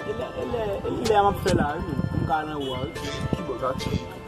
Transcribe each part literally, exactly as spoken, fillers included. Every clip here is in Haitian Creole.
E lè, e lè, e lè m ap fè la, wi, men, pou m ka nan ou a, wi. Ki bò, ka,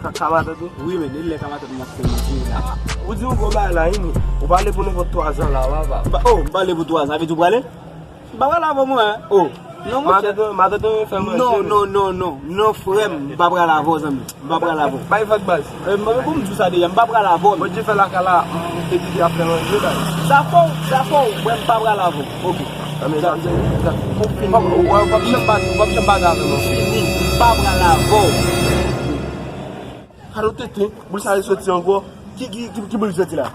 ka, ka matant ou? Wi, men, e lè ka matant m ap fè, wi, la. Ou di ou gon bagay la, wi, men. Ou pale pou nenpòt twa zan la, papa. M pa, oh, m pale pou twa zan, sa vle di ou prale? M pa prale avè w, mwen, oh. Non, monchè. Matant ou, matant ou fè manje, non, men. Non, non, non, non, non, frè m, m pa prale avè w, zanmi. M pa prale avè w. Bay vag baz. E, m, pou m di w sa deja, m pa prale avè w. Bondye fè lakay la, m, epi ki ap fè manje la. Sa fò w, sa fò w, mwen m pa prale avè w. Ok. Nan men sa, sa, ou p ap, ou p ap janm bat, ou p ap janm bat avè m ankò. Fini, m pa prale avè w. Kado tenten, boul sa resoti ankò. Ki, ki, ki, ki boul soti la?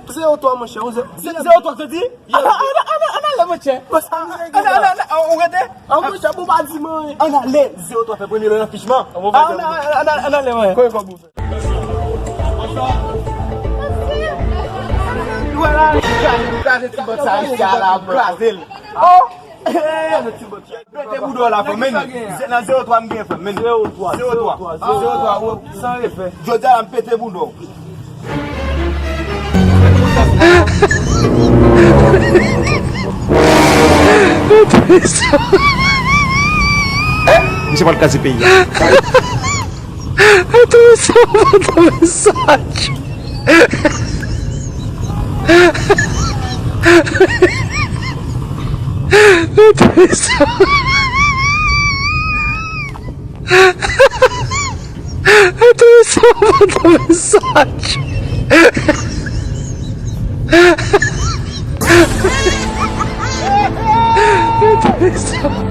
Zewo twa, monchè, ou ze-, zewo twa k soti? Ann, ann, ann, ann ale, monchè. Ann, ann, ann, ou rete? An, monchè, bon, pa di mwen. Ann ale, zewo twa fè premye nan afichman. Ann, ann, ann, ann ale, mwen. Kòb ou fè? Kraze ti bòt sa, isi a la, kraze l. Oh! Pete bouda w la, frè, men. Nan zewo twa m gen, frè, men. Zewo twa, zewo twa, zewo twa, san efè. Jodi a la, m pete bouda w. Misye pral kraze peyi a. Atravèse, atravèse. Atravèse. Atravèse, atravèse. Atravèse.